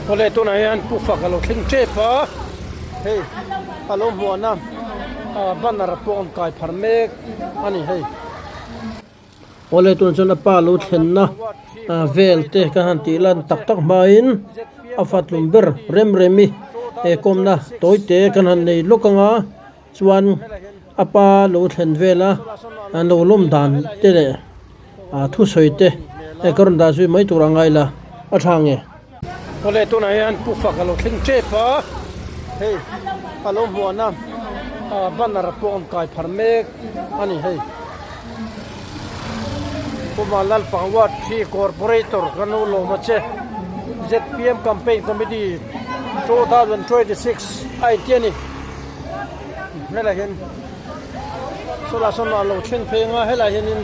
Awle tunah hian pu fak a lo thleng tep a hei a lo hmuahna ah banner pawh a rawn kai phar mek a ni hei. Awle tunah chuan a pa lo thlenna ah vel te ka han tih lan tak tak hmain a fatlum ber rem rem i he kawmna tawi te kan han nei lawk ang a chuan a pa lo thlen vel a an lo lawm dan te leh ah thusawi te hei ka rawn dah zui mai tur a ngai la a tha nge. Awle tunah hian pu fak a lo thleng tep a hei a lo hmuahna ah banner pawh a rawn kai phar mek a ni hei Puma Lalpang Ward hi Corporator kan lo lawm a che zpm Campaign Committee 2026 a inti a ni helai hian sawlai sawn a lo thleng phei ang a helai hianin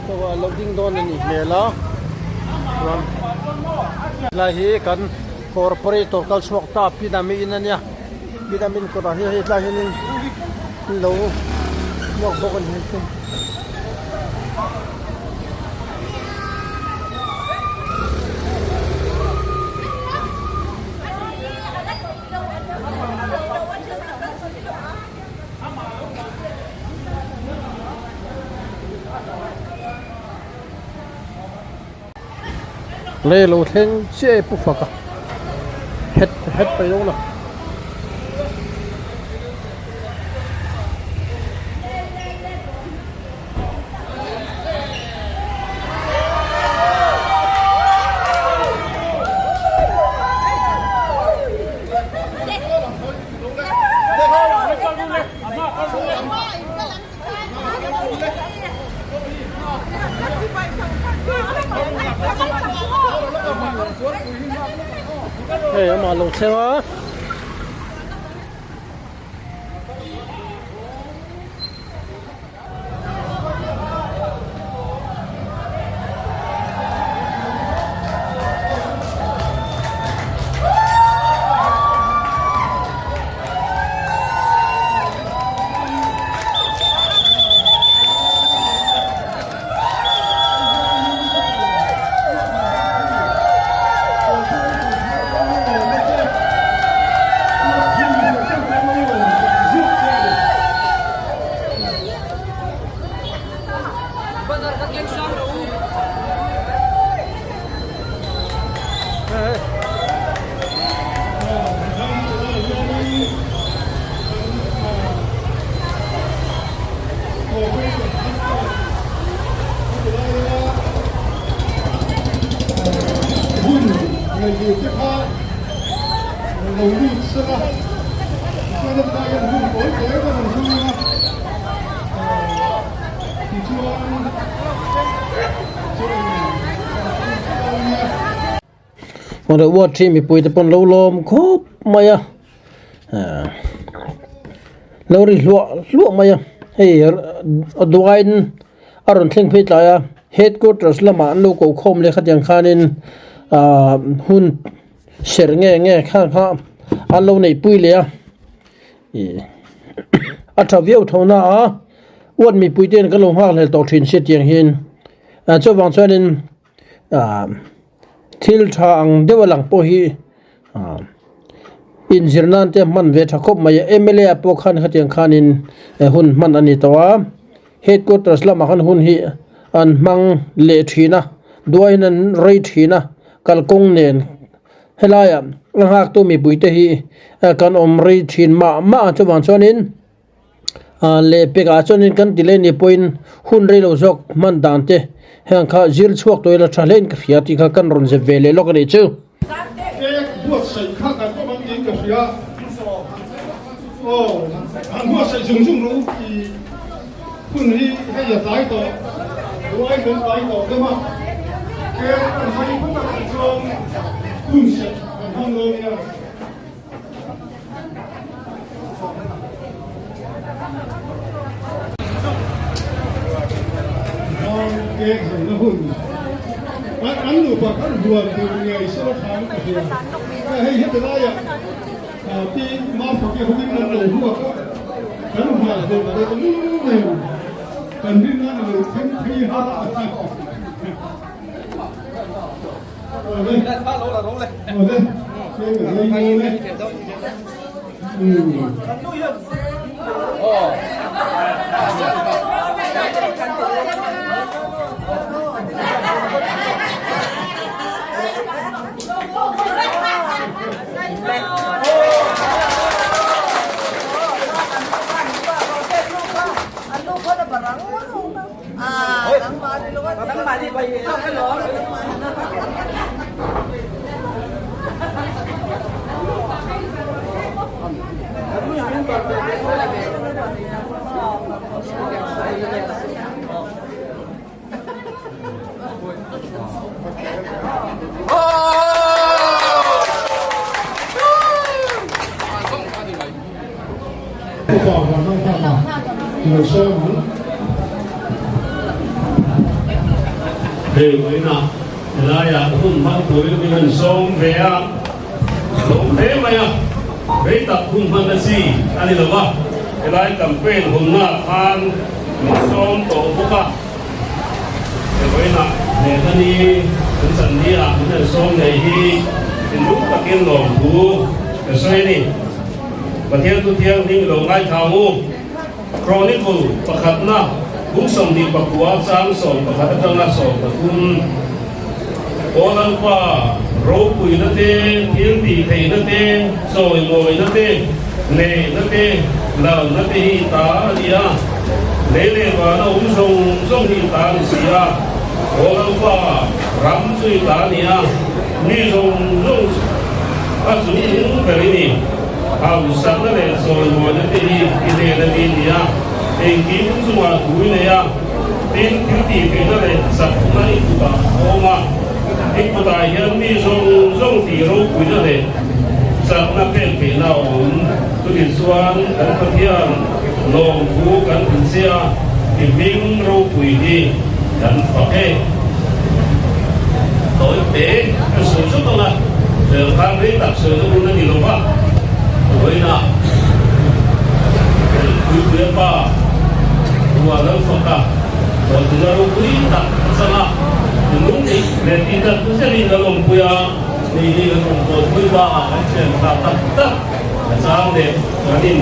a lo ding dawn a nih hmel a chuan helai hi kan corporator kal chhuak ta pi dami in a nia pi dami in kawtah hian hei tlai hianin an lo hmuak bawk a ni hei. Lei lo thleng chiah e pu fak a het het paih dawn a. Hei amah lo thleng a. Award hi mipui te pawn lo lawm khawp mai a lo ri hluah hluah mai a hei a duaiin a rawn thleng phei tlai a headquarters lamah an lo ko khawm leh khatiang khanin ahh hun serh nge nge kha kha an lo neih pui leh a ih a tha viau tho na a uat mipui te hian kan lo nghak hlel tawh thin sia tiang hian ah chuvang chuanin ah thil tha ang deuh a lang pawh hi ah inzir nan te hman ve tha khawp mai a M L A ah pawh khan khatiang khanin hun hman a ni tawh a headquarters lamah khan hun hi an hmang leh thin a duaiin an rei thin a kalkawng nen helaiah a nghaktu mipui te hi kan awm rei thin mah mah a chuvang chuanin ah lehpek ah chuanin kan ti leh ni pawhin hun rei lo zawk hman dan te heng kha zir chhuak tawh ila tha hlein ka hria tih kha kan rawn zep ve leh lawk a nih chu. Cake buatsaih kha kan awm ang tiin ka hria. Aw, han buatsaih zung zung rawh u tih hun hi hei a tlai tawh, ruai kan tlai tawh deuh a. Cake kan hai phawt a tih chuan hun serh kan hmang dawn nia. Tlem a rei dawn e. Umm. Upa Vanlalhmaka lo sawm ang. Hei vawiinah helaiah hun hmang turin min han sawm ve a, ka lawm hle mai a, rei tak hun hman a chi a ni lo va, helai campaign hawnnaah khan min sawm tawh bawk a. He vawiinah hnehna ni kan chan ni ah min han sawm nei hi thinlung takin lawmthu ka sawi a ni. Pathian thu thianghlim i lo ngaithla ang u. Chronicle pakhatna bung 29 chang 11 atanga 13 Aw Lalpa, ropuina te, thil tih theihna te, chawimawina te, neihna te, lalna te hi i ta a ni a, lei leh vana awm zawng zawng hi i ta a ni si a. Aw Lalpa, ram chu i ta a ni a, mi zawng zawng chu a chung ber i ni. Hausakna leh chawimawina te hi i hnen a ni ni a, engkim chungah thu i nei a, tin thil tih theihna leh chakna i kutah a awm a. I kutah hian mi zawng zawng tih ropuina leh chakna pek theihna a awm. Chutih chuan kan Pathian lawmthu kan inche a, i hming ropui hi kan fak e. Tawi te ka sawi zut ang a, Belkhan rei tak sawina hun a ni lo va, vawiinah Puipuia pa Rua Lalfaka hlawhtlinna ropui tak a chang a, nung dik leh tih tak zerin a lawmpui a, hei hi kan awmtawlpui bakah kan thian tha tak tak a chang leh kan in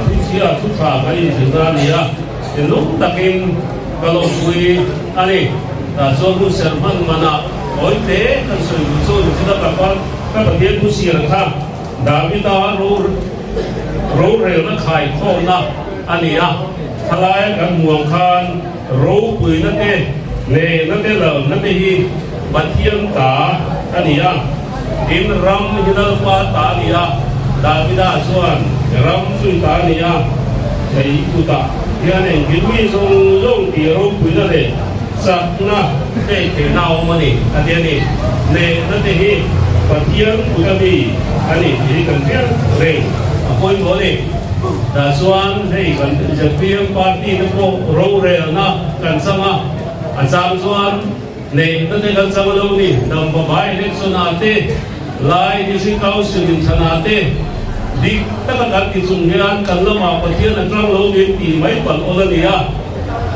thu chhia thu tha kan inzirna a ni a, nung takin ka lawmpui a ni. Tah chuan hun serh hman manah tawi te kan sawi duh chu ni china ka ka Pathian thu siar kha Davida rorelna khaikhawmna a ni a, thalaia kan hmu ang khan ropuina te, nehna te, lalna te hi Pathian ta a ni a, tin ram hi Lalpa ta a ni a, Davida chuan ram chu i ta a ni a, hei kutah hian engkim mi zawng zawng tih ropuina leh chakna pek theihna a awm a ni a ti a ni. Nehna te hi Pathian kut a mi a ni tih hi kan hriat reng a pawimawh a ni. Tah chuan hei kan zpm party te pawh rorelna kan chang a, a chang chuan nehna te kan chang lo ni. Dampa by election ah te, Lai District Council inthlan ah te dik taka kan ti chung hian kan lamah Pathian a tang lo min tih mai palh awl a ni a.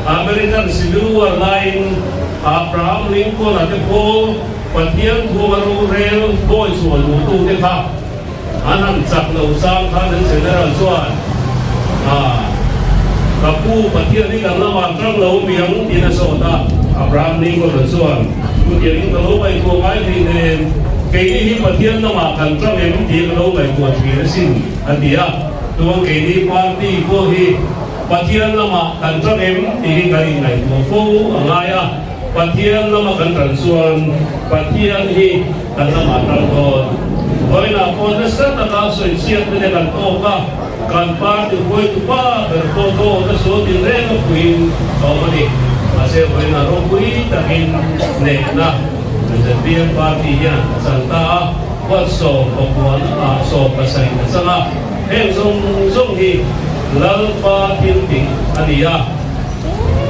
American Civil War laiin Abraham Lincoln-a te pawh Pathian thuama rorel bawi chhuah duhtute kha an han chak lo chang khan an General chuan, Ka pu, Pathian hi kan lamah tang lo mi ang tiin a zawt a. Abraham Lincoln-a chuan, Chutiangin ka lo ngaihtuah ngai thei nen, keini hi Pathian lamah kan tang em tih ka lo ngaihtuah thin asin, a ti a. Chuan keini party pawh hi Pathian lamah kan tang em tih hi kan inngaihtuah fo a ngai a, Pathian lama kan tan chuan Pathian hi kan lamah tang dawn. Vawiinah pawh nasa taka sawichhiatna te kan tawk a, kan party hruaitu pa ber pawh dawt a sual tin reng a puiin a awm a ni. Mahse vawiinah ropui takin hnehna zpm party hian a chan ta a, huatsawm pakuan ah 17 a chang a. Heng zawng zawng hi Lalpa thil tih a ni a,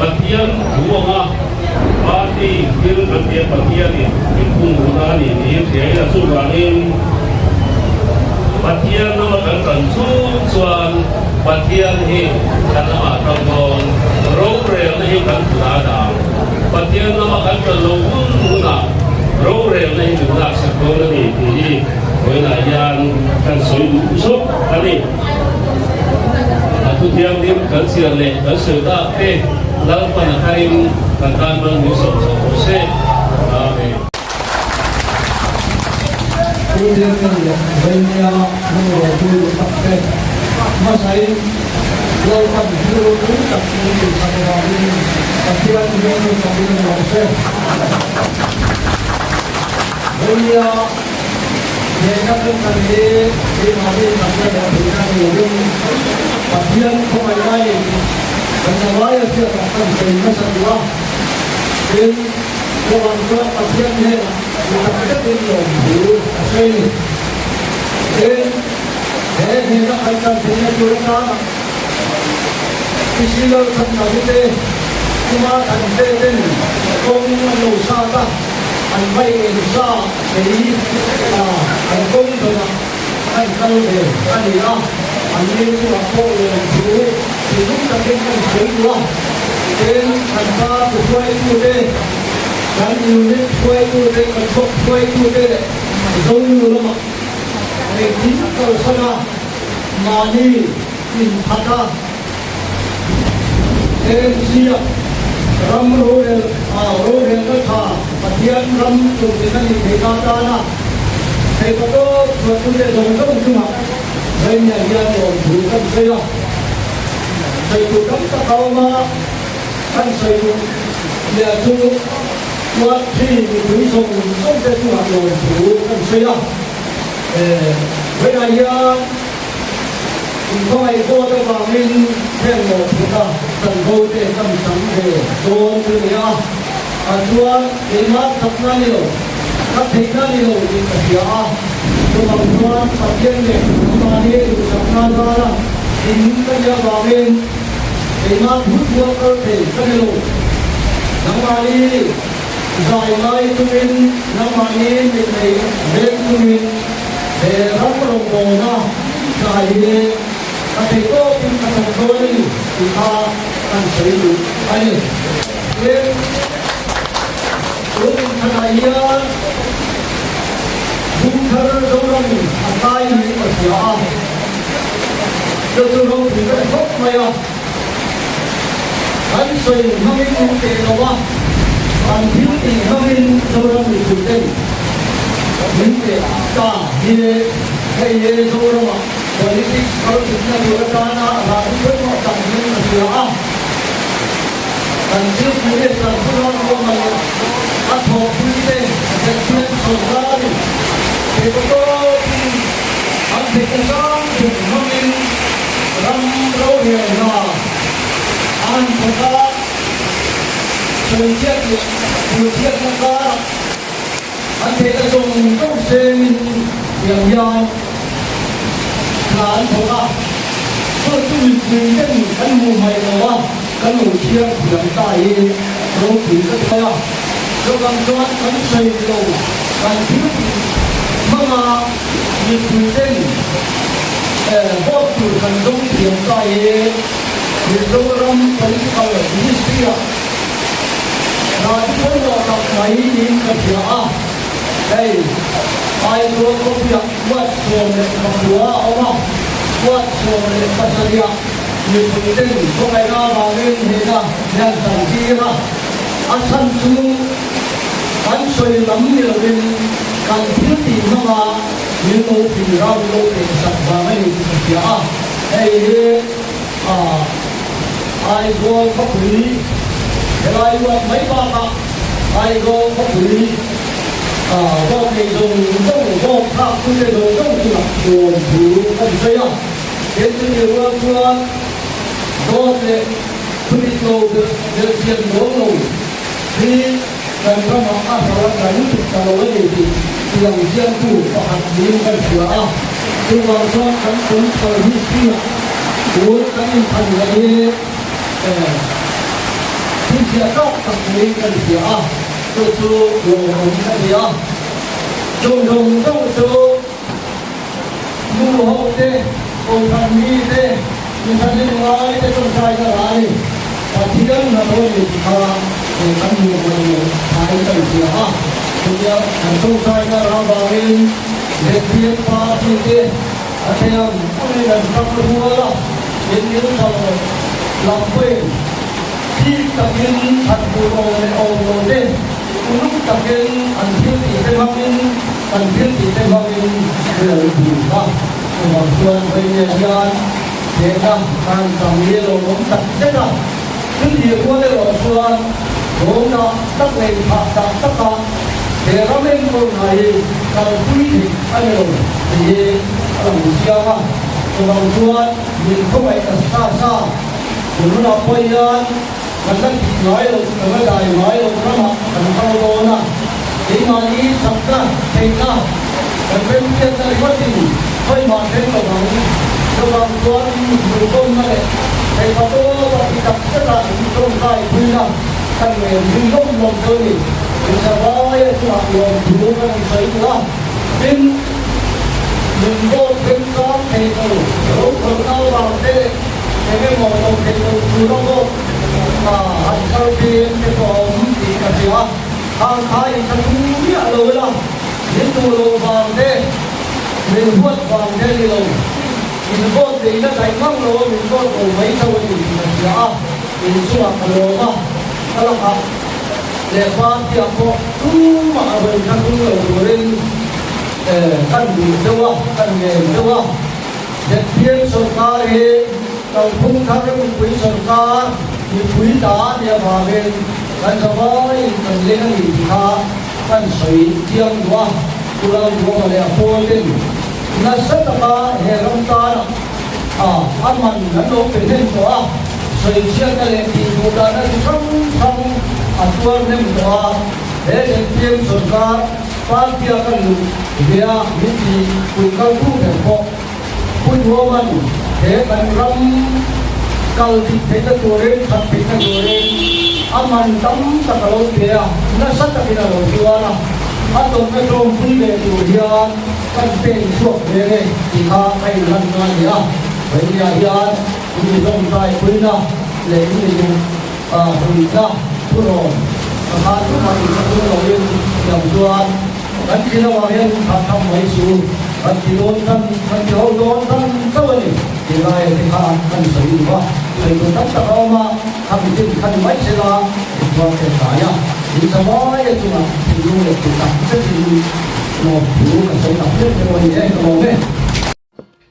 Pathian thu anga party thil kan tia Pathianin min phung duh ta a ni tiin hria ila chuvangin Pathian lama kan tan chung chuan Pathian hi kan lamah tang dawn, rorelna hi kan hmu a dang. Pathian lama kan tan lo hun hunah rorelna hi min laksak dawn a ni tih hi. Vawiinah hian kan sawi duh zawk a ni. A thu thianghlim kan chhiar leh kan sawi tak te Lalpan a tharin kan tan mal min sawm chho tawh se. Amen. Thu thianghlim leh Vainia hmanraw thu duh tak te hmasain Lalpan thil ropui tak min tihsak avangin Pathian hmel hmuhsakin a nuam se. Vainia Hehna kan kan hi keimahni chakna leh theihna ni lovin Pathian khawngaihna in kan nalaia hriatah kan sawi nasa duh a. Tin, chuvang chuan Pathian hnenah mi tak zetin lawmthu a sawi a ni. Tin, he hnehna kan kan theihna tur atana Israel chhanna-te chunga thante ten kawng an lo sat a, an vai eng sa thei a an kawng dawrah kan kal ve a ni a, an ni chungah pawh lawmthu thinlung takin kan sawi duh a, tin kan pa thu hruaitute, kan unit hruaitute, kan block hruaitute leh Zonu lamah engtin kalsan a mahni inphat a. ANC-a ram rorel rorelna tha Pathian ram tumtin a nih theihna atana theihpatawp chhuahtute zawng zawng chungah Rainiah hian lawmthu kan sawi a. Sawi tur tam tak a awm a, kan sawi duh leh chu Tuarthi mipui zawng zawngte chungah lawmthu kan sawi a. Vawiinah hian Inkhawmai vote avangin heng mawhphurhna chanvo te kan chang ve dawn chu ni a, a chuan keimah chakna ni lo, ka theihna ni lo tih ka hria a, chuvang chuan Pathian leh amahni duhsakna zara in ka nih avangin keimah thut rual kal thei ka ni lo. Nangmahni zai ngai chungin, nangmahni mitmei veng chungin, He ram rawngbawlna tlai hi ka thei tawkin ka thawk dawn a ni tih kha kan sawi duh a ni. Tin, tun inkhanah hian Bungthar Zoramin a tlai hi ka hria a, chu chu ropui ka ti khawp mai a. Kan sawi hmangin min teh lo a, kan thil tih hmangin Zoram mipuiten min teh ta hi hei he Zoramah politics kal thutna tur atana rah pawimawh tak niin ka hria a. Kan thil tih leh kan thunawn ruahman leh a thawhpuite ZPM sawrkarin theihpatawpin an theihna sang ber hmangin Ram rorel hna an thawk a, sawichhiat leh hmuhchhiatna karah an theihna zawng zawng sengin tiang hian hna an thawk a, chu chu mipui ten kan hmuh hmaih lo a, kan lo chhiar thiam ta hi ropui ka ti a, chuvang chuan kan sawi lo kan thil tih hmanga mipui ten Vote tur kan zawng thiam ta i Mizoram Political Ministry-ah hna chu pawimawh tak mai niin ka hria a, hei Aizawl khawpuiah ward 19 a awm a, ward 17-ah mipui ten khawngaihna avangin hnehna hian kan tir a, a chhan chu kan sawi lam ni lovin kan thil tih hmanga Min lo pin rau lo teh sak vang a ni tih ka hria a, hei hi Aizawl khawpui helai uat mai bakah Aizawl khawpui vawk nei zawng zawng, vawk thlak tute zawng zawng chungah tuam thu kan sawi a, tin chumi rual chuan dawt leh thudik lo belhchian dawn lo hi Kan ramah a hlau a tla lutuk ta lo a ni tih tiang ziaktu pakhat niin kan hria a, chuvang chuan kan political history-ah tun kan inthan leh hi thilziah tlak tak niin kan hria a, chu chu lawmawm a ni a. Chung zawng zawng chu nu ho te, kohhran mi te, inthanin ngai te tawngtai ka rah a ni. Pathian hnathawh ni tih kha kan hmuh hman lo thain kan hria a, chutia kan tawngtai ka rah avangin ZPM party te a thei ang angin an hrang rual a, in inchal lam pawhin chik takin that tur awm leh awm lo te uluk takin an thil tih te hmangin kan thil tih te hmangin min lo buk a. Chuvang chuan vawinia hian hnehna kan chang hi a lawmawm tak zet a, thil tih rual erawh chuan dawmna tak leh inthah tak taka he ram enkawl hna hi kalpui theih a ni lo tih hi a lang chiang a. Chuvang chuan min khawngaih ta sa sa, tun hunah pawh hian kan la tih ngai loh, kan la dai ngai loh ramah kan kal dawn a, keimahni chakna, theihna, kan remhriatna ringawtin khawimah thleng lo ang. Chuvang chuan hmuhkawmna leh theihpa tawpa ti tak zeta intawngkai puina kan ngen zui lawm lawm chu a ni. Inzavaia chungah lawmthu kan han sawi duh a, tin, min vote remchang thei lo, rokhawlhna avang te leh eng emaw lo theih loh tura vote han kal thin te pawh a awm tih ka hria a, khang kha in tha tum miah lo ila, min duh loh vang te, min huat vang te a ni lo, min vote neihna daih ngang lo a min vote lo mai chauh a ni tih ka hria a, in chungah ka lawm a, ka lakah leh party-ah pawh tumah a rawn tha tum lo turin kan duh deuh a, kan ngen deuh a. ZPM sawrkar hi kalphung thar mipui sawrkar mipui ta a nih avangin kan zavaiin kan leng a ni tih kha kan sawi chiang duh a, Pu Lalduama leh a pawlten nasa taka he ram tana a man an lo pe hnem tawh a, sawi chhiatna leh tihduh dahna chi hrang hrang a tuar hnem tawh a, he ZPM sawrkar Party-a kan luh ve a min ti pui kal tu ber pawh Pu Duaman he kan ram kal dik theihna turin, that theihna turin a man tam tak a lo pe a, nasa takin a lo zuar a, a tawrhna tlawmpui ve tur hian kan pen chhuak ve nge tih kha a inlan na a ni a. Vawinia hian in mi zawmtai puina leh in mi duh Huihna thurawn ka khan tumah in ka tum loin tiang chuan kan ti lo ah hian kha tham mai chu kan ti dawn tan kan ti ho dawn tan chauh a ni tih lai te kha kan sawi duh a, sawi tur tam tak a awm a, khami tin kha ni mai sela intuar te tlai a, in zavai a chungah thinlung leh tih tak zetin lawmthu ka sawi tak zet zet a ni e ka lawm e.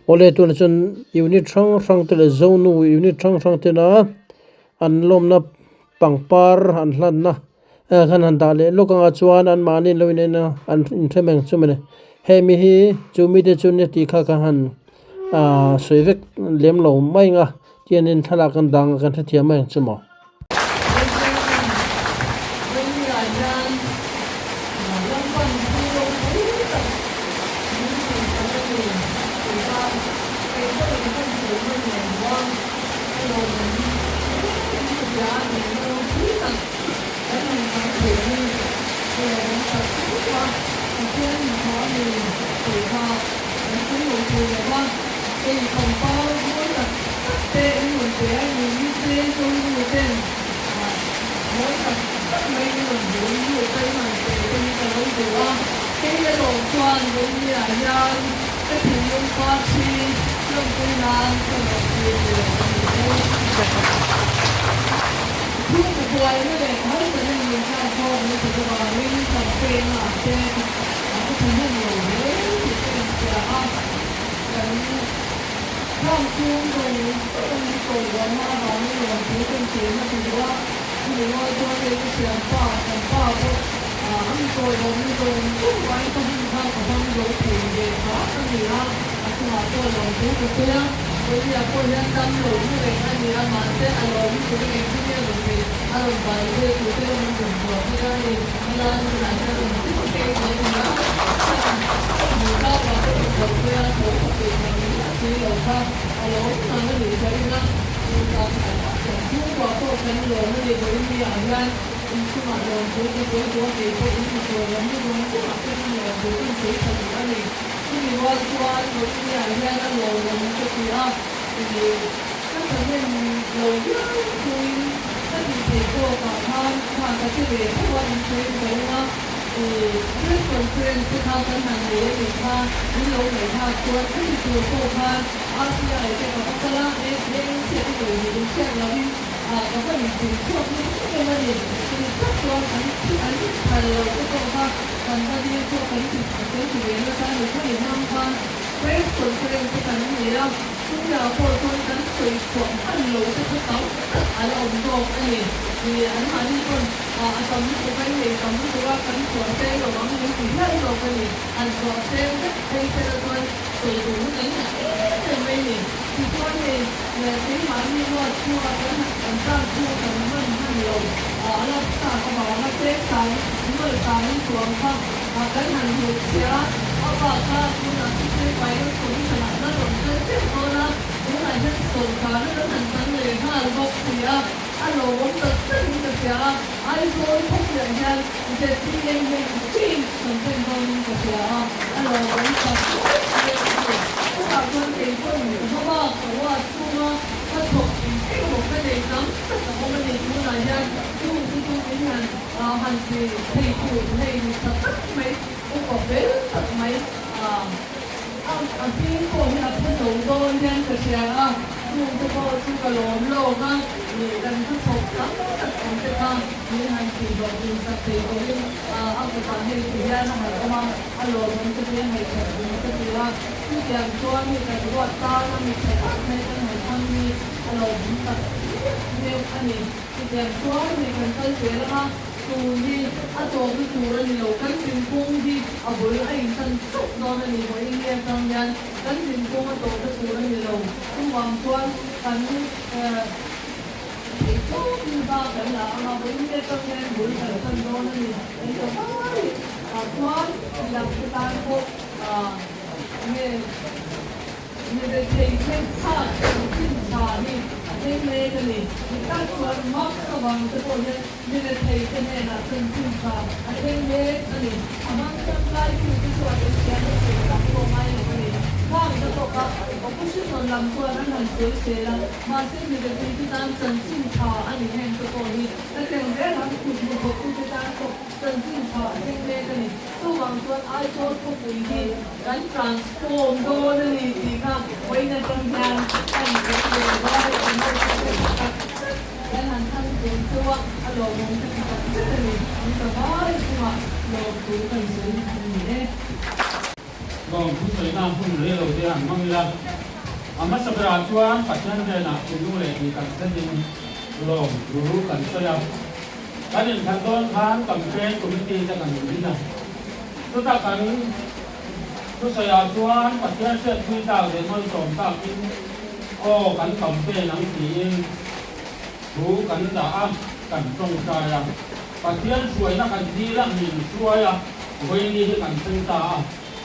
Awle tunah chuan unit hrang hrang te leh zonu unit hrang hrang tena an lawmna pangpar an hlanna eh khan han dah leh lawk anga chuan an mahni an lo inen a an inhrem ang chu mawle hemi hi chu mite chu nia tih kha ka han ah sawi vek lem lo mai ang a tianin thlalak an dang a kan hrethiam mai ang chu maw. I press conference te kha kan han nei a nih kha, min lo ngaihthlak chuan khami tur pawh khan RTI te ka va kal a, ANC te sawi hi min hriat lohin ka va inching chhuak nasa em em a ni. Chumi tak chuan an an phal lo te pawh kha kan va dil pawh kan ti kan ti ve nasa a ni. Khami hmang khan press conference te kan nei a, chungah pawh chuan kan sawi chhuah hman lo te kha tam tak a la awm zawk a ni. I anmahni pawn. A tam lutuk a, i nei tam lutuk a, kan chhuah seng lo ang min ti hial zawk a ni. An chhuah seng vek phei se la chuan sawi duh hun an ngah em em mai ni. Tichuan hei keimahni ruat chhunga kan kan tan chhunga kan hman hman lo a la tak avanga cheng sang nual sangin chuang kha kan han hmuh chhiah a, a bak kha tunah Civil Finance Commission ah la rawn kal teuh dawn a, tunah hian sawrkarna kan han chang leh nghal bawk si a. A lawmawm tak takin ka hria a, Aizawl khawpuiah hian ZPM hian change kan thlen dawnin ka hria a, a lawmawm tak zet zet a ni. Chutah chuan kei pawhin ka hma bak ka uat chhunga ka thawk eng emaw ka nei tam tak a awm a ni. Tunah hian chung chu chu min han han ti thei tur hei ni tha tak mai, upa fel tak mai a hming pawh hi a phu zo dawn hian ka hria a. Chungte pawh chu ka lawm lawk a, ih kan hmachhawp tam tak awm te kha min han tih hlawh dun sak thei tawhin a kutah hei ti hian a han awm a, a lawmawm te hi a ngaihṭhat dun ka ti a, chutiang chuan hei kan ruat tan a mi ṭha tak mai kan han thlang hi a lawmawm tak zet zet a ni. Chutiang chuan hei kan kal zel ang a, tun hi a tawpna tur a ni lo, kan zinkung hi a bul a intan chauh dawn a ni, vawiin nge atang hian Kan zinkawng a tawhna tur a ni lo. Chuvang chuan kan theihtawpin hma kan la ang a, vawiin te atang hian bul kan tan dawn a ni. Kan ta vai ah chuan midangte tan pawh nge mi rethei thleng thlak chin tha hi a thleng mek a ni. Dik tak chuan mask avang te pawh hian Mi rethei te hnenah chanchin tha a thleng mek a ni. A hmang tangkai tu te chuan an thiam a sawi tak pawh ngai lo a ni. Khang na tawk a, opposition lam chuan an han sawi sel a, mahse mi rethei te tan chanchin tha a ni heng te pawh hi ka teng zel ang, kut hmu thawk tu te tan pawh chanchin tha a thleng mek a ni. Chuvang chuan Aizawl khawpui hi kan transform dawn a ni tih kha vawiin atang hian kan sawi ve vai kan ho te tak tak. Kan han thang tur chu a, a lawmawm ka ti tak zet a ni. An ta vai chungah lawm tur kan sawi a ni e. Lawm thusawiina hun rei lo te han hmang ila, a hmasa berah chuan Pathian hnenah thinlung leh tih tak zetin lawm thu kan sawi a. Kan inthlan dawn khan campaign committee te kan din a, chutah kan thusawiah chuan Pathian hriatpui tak leh malsawm takin Aw, kan campaign ang tiin thu kan dah a, kan tawngtai a. Pathian hruaina kan dil a, min hruai a, vawiini hi kan thleng ta a.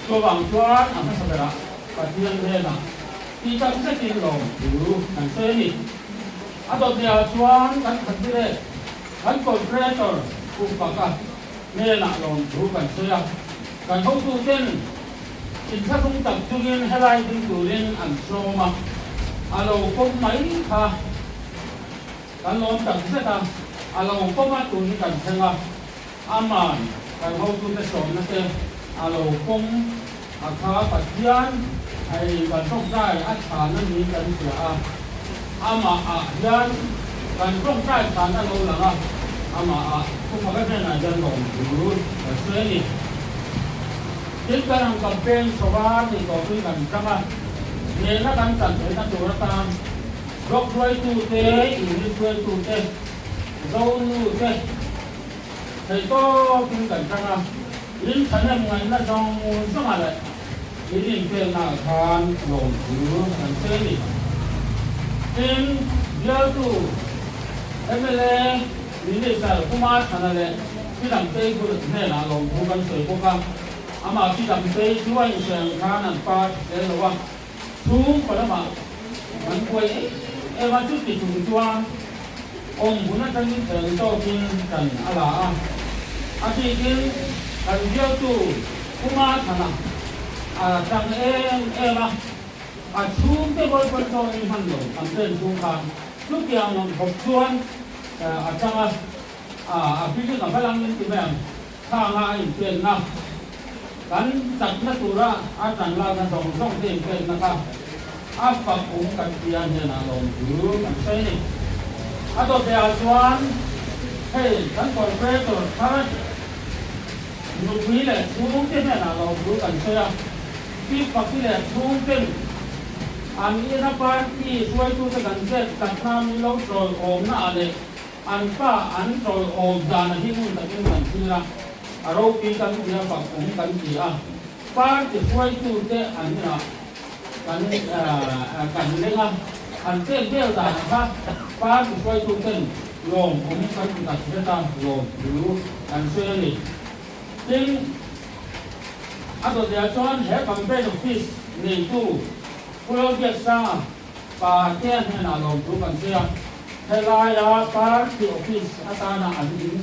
Chuvang chuan a hmasa berah Pathian hnenah ti tak zetin lawm thu kan sawi a ni. A dawtleah chuan kan candidate, kan corporator Pu Paka hnenah lawm thu kan sawi a. Kan hotuten Inthlahrung tak chungin helai ding turin an sawm a, a lo pawm mai kha kan lawm tak zet a, a lo pawm a tun hi kan thleng a, aman kan hotute sawmna te a lo pawm a kha Pathian hei kan tawngtai a chhana niin kan hria a, amah ah hian kan tawngtai chhan a lo lang a, amah ah thufaka hnenah hian lawm tur kan sawi a ni. Tin, kan han campaign chho a tih tawpin kan tang a, nena kan chan theihna tur atan block hruaitute, unit hruaitute, zonute theih tawpin kan tang a, in thahnem ngaihna zawng zawngah leh in inpeknaah khan lawmthu kan sawi a ni. Tin, bialtu mla Minister Kumar Thana leh Pi Damtei Gurut hnenah lawmthu kan sawi bawk a, amah Pi Damtei chu a insawi ang khan an pa hrisel lo a, chhungkaw lamah kan buai em em a, chuti chung chuan awm hun atangin tel tawkin kan a la a, a bikin kan bialtu Kumar Thana a tang em em a, a chhungte vawi pawn hman lo campaign chhung khan chutiang ang bawk chuan a tang a. A a building a va lang in ti mai ang. Khanga a inpekna, kan chakna tura a tan lakna zawng zawng te inpekna kha a fak um kan ti a hnenah lawmthu kan sawi a ni. A dawteh ah chuan hei kan corporator thar nupui leh chhungte hnenah lawmthu kan sawi a, Pi Faki leh chhungten an ina party hruaitute kan chet tlatna min lo ṭawiawmna ah leh An pa an ṭawiawm dan a hi ngun takin kan thlir a, a ropui kan ti a, fak awm kan ti a, party hruaitute an inah kan kan leng a, an chet vel dan kha party hruaituten lawm awm kan ti tak zet a, lawm thu kan sawi a ni. Tin, a dawteh chuan he campaign office neitu Pu Lalbiaksanga, Pa te hnenah lawmthu kan sawi a, helaia party office atana an in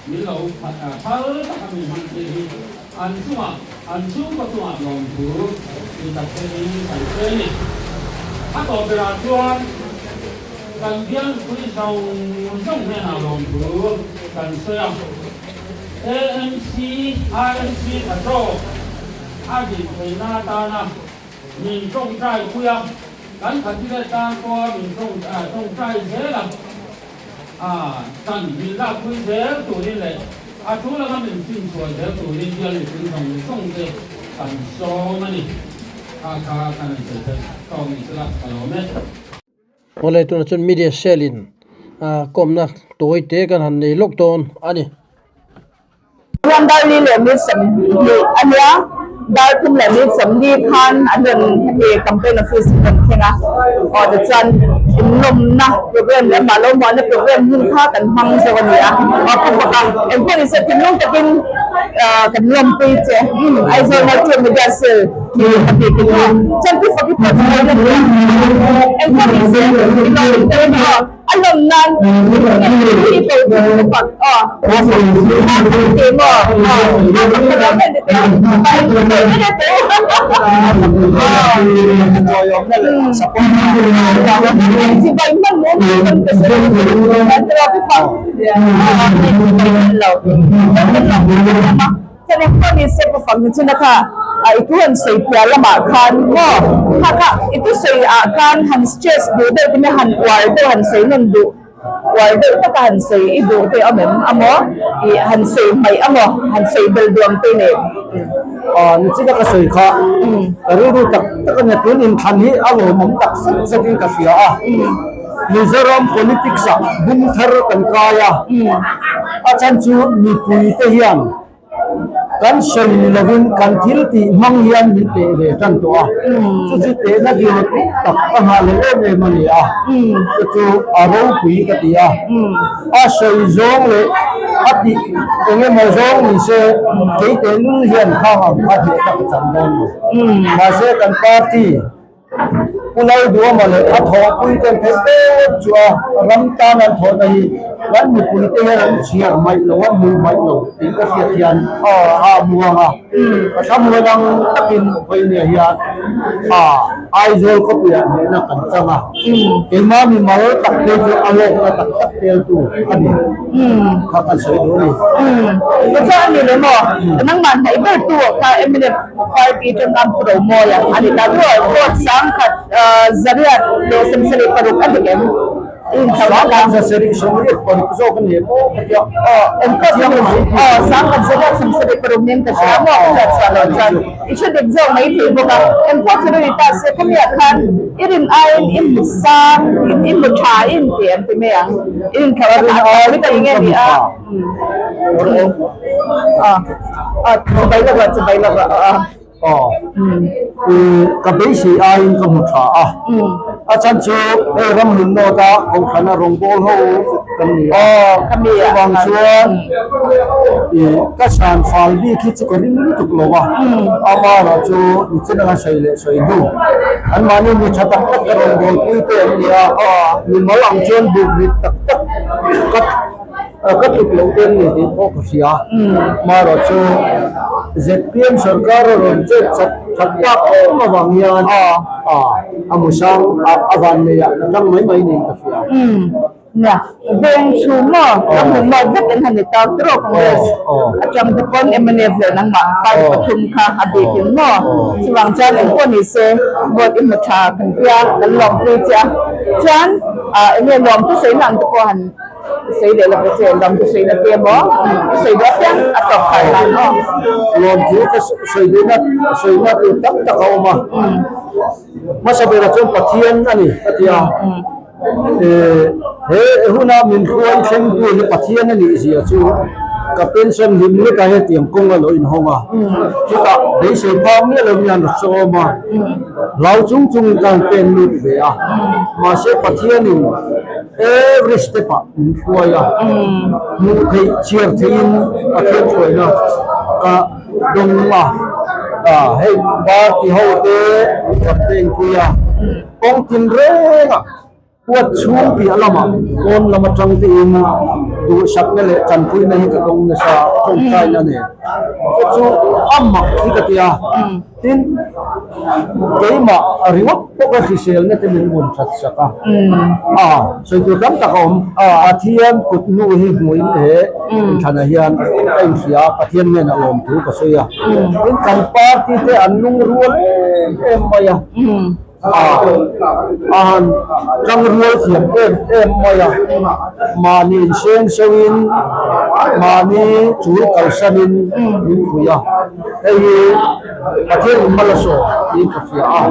min lo phal taka min hman tir hi an chungah, an chhungkaw chungah lawmthu ti tak chein kan sawi a ni. A tawp berah chuan kan bialpui zawng zawng hnenah lawmthu kan sawi a, AMC, IMC Thaṭawk a din theihna atana Min tawngtai pui a, kan khatile tan pawha min tawngtai zel a, tan min lak pui zel turin leh a thu langa min finchhuah zel turin bial mipui zawng zawng te kan sawm a ni. Kha kha kan han sawi theih tawk ni sela ka lawm e. Awle tunah chuan media cell in kawmna tawi te kan han nei lawk dawn a ni. Chuan dar li leh mi 20 a nia, dar 3 leh mi 40 khan an rawn hemi campaign office an rawn thleng a, aw tichuan innawmna program leh amah lo muahna program hun kha kan hmang zawk a ni a, aw ka fak a, engpawh nise thinlung takin kan lawmpui che Aizawl Multi Media Cell hi a bik in aw chuan pu fak i pawh chu lo la ni a, engpawh nise i lawm tel a ni aw. A lawm nan hi ko chu ka fak aw a ti maw aw a fak ka lo en te pai te te te chi bai man mu kan ka se kan te pi fak lo Chuan engpawh ni se pu fak ni chuna kha i thu han sawi piah lamah khan maw kha kha i thu sawi ah khan han stress duh deuh te han uar deuh han sawi nawn duh uar deuh taka han sawi i duh te awm em amaw i han sawi hmaih amaw han sawi bel duam te nen. Aw ni chuna ka sawi kha ka rilru tak tak a nia tun inthlan hi a lawmawm tak zet zet in ka hria a. Mizoram politics ah bung thar kan kai a, a chhan chu mipui te hian kan sawi ni lovin kan thil tih hmang hian min teh ve tan tawh a, chu chu tehna dil tak a nghah leh em em a ni a, chu chu a ropui ka ti a, a sawi zawng leh a tih eng emaw zawng ni se kei tehlul hian khang ang kha hnehna ka chang dawn lo, mahse kan party. Pu Lalduama leh a thawhpuiten theih tawp chu a ram tan an thawhna hi kan mipuite hian an chhiar maih lo, an hmuh maih lo tih ka hriat hian a muang a. Ka thlamuan ang takin vawinia hian Aizawl khawpuiah hnehna kan chang a, keimah mimal tak phei chu a lawkna tak tak teltu a ni kha kan sawi duh a ni. Tichuan a ni leh maw? Nangmah hnaih bertu kha mnf Party tangam pu Romawi a a ni ta chu vote 10,000 176 a dik em? In thla a 10,166 zawk a ni em aw ka tia. Aw engpawh chu ni aw 10,166 nen ka hria maw ka hriat chhuah loh chuan i hre dik zawk mai thei bawk a engpawh chu ni ta se khawmiah khan i rin aiin i hmu sang i hmu tha i inti em ti mai ang i inthla a tam ta nge ni a. Ka beisei aiin ka hmu tha a, a chhan chu hei ram hlun nawt a kohhrana rawngbawl ho vek kan ni a, chuvang chuan ka san fal bik hi chu ka ring lutuk lo a, amaherawh chu nichin anga sawi leh sawi hnu anmahni mi tha tak tak ka rawngbawlpui te an ni a, mimal ang chuan buk rit tak tak ka. Ka tluk loh te an ni tih pawh ka hria. Marawh chu zpm sorkar a rawn chet chak that tak em avang hian a musang a van nei ah ka tang mai mai niin ka hria. Nia, veng chhung maw ram hmun mawt vek in han ni tak tawk Congress atang te pawn mnf leh nangmah party pathum kha a bikin maw chuvang chuan engpawh ni se vote i hmu tha kan tia kan lawmpui che a chuan ah enge lawm thusawi na ang te pawh han sawi leh lo che lawm thusawi na te maw i sawi duh apiang a tawp phah nan maw. Lawm thu ka sawi duhna sawina tur tam tak a awm a hmasa berah chuan Pathian a ni ka ti a. He huna min hruai thlengtu hi Pathian a nih zia chu ka pension hlim lek a hetiang kawng a lo inhawng a, chutah beisei phak miah lo hian a sawm a, hlau chung chungin ka han pen lut ve a, mahse Pathianin every step ah min hruai a, hmuh theih chhiar theihin Pathian hruaina ka dawng a, hei party ho te campaign pui a. Kawng tin rengah huat chhung piah lamah pawn lam atang tein duhsakna leh tanpuina hi ka dawng nasa a, tawngtaina nen. Chu chu a mak hi ka ti a, tin keimah ringawt pawh ka hriselna te min rawn that sak a, a sawi tur tam tak a awm. Pathian kut hnu hi hmuhin he inthlanah hian ka inhria a, Pathian hnenah lawmthu ka sawi a. Tin kan party te an lungrual em em mai a. A han tang rual thiam em em mai a, mahni inseng seuhin mahni chul kalsanin min pui a, hei hi Pathian in mal a sawm tiin ka hria a,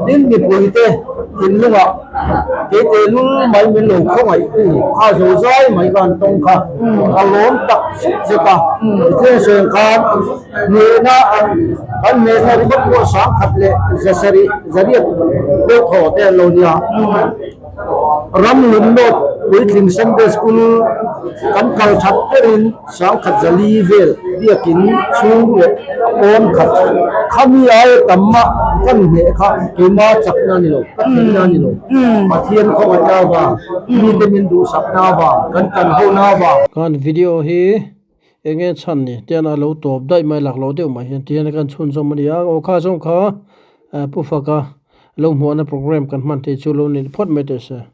tin mipuite thinlungah keite lul mai min lo khawngaih u kha zo zai mai khan tawng kha ka lawm tak zet zet a, tichuan sawi ang khan Hnehna kan hnehna ringawt pawh sangkhat leh zasarih zariat deuh thaw te an lo nia. Ram Lumnawt Puitling Sunday School kan kal that berin sangkhat zali vel biakin chhung leh a pawn khat khami aia tam mah kan hneh kha keima chakna a ni lo, ka theihna a ni lo. Pathian khawngaihna avang, mite min duhsakna avang, kan tanhona avang. Kan video hi Enge chhan ni tian a lo tawp daih mai lak loh deuh mai hian tihian kan chhunzawm a ni a, aw kha zawng kha Pu Faka lo hmuahna program kan hman theih chu lo ni phawt mai teh se.